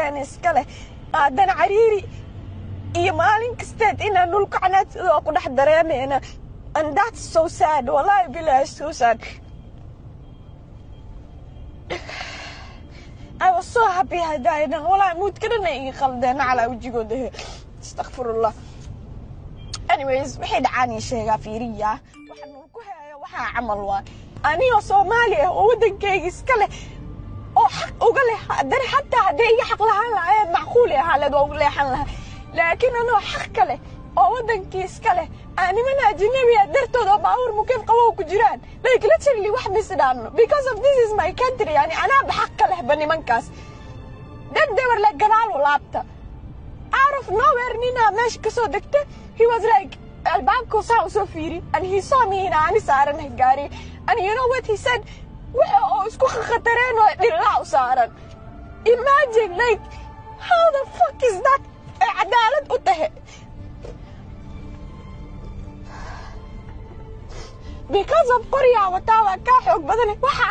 Iska leh haddana cariiri iyo maalin kasteed inaan dhulka canaadsidoo ku dhex dareemayna, and that's so sad. Wallahi billahi, so sad. I was so happy hadaadan. Wallahi moodka dhan ay iga qaldeen calaa wejigooda. Astakfirullah. Anyways, waxay dhacaan ii sheegaa. Fiiriya, waxa nul ku heeyo waxaa camal waa anigoo Soomaali ah oo waddankayga iska leh oo xaq uga leh. Haddana xataa hadday iga xaq lahaan lahaayeen, macquuli ahaa leed, waa ugu leexan lahaa, laakiin anoo xaq ka leh oo waddankii iska leh aa niman ajnabi ah dartood oo baabuur mukeef qabow ku jiraan, like literally wax misdhaanno because of this is my country. Yani anaaba xaq ka lehba nimankaas. Then they were like, "Gadaal u laabta." Out of nowhere ninaa meesha kasoo degta. He was like, albaabku saa usoo fiiri, and he saw me in ani saaranahay gaari, and you know what he said? Waxa oo isku khatareen oo dhillaa u saaran. Imagine, like, how the fuck is that ay cadaalad u tahay? Because of qoryaa wataa, waa kaa xoog badan waxa.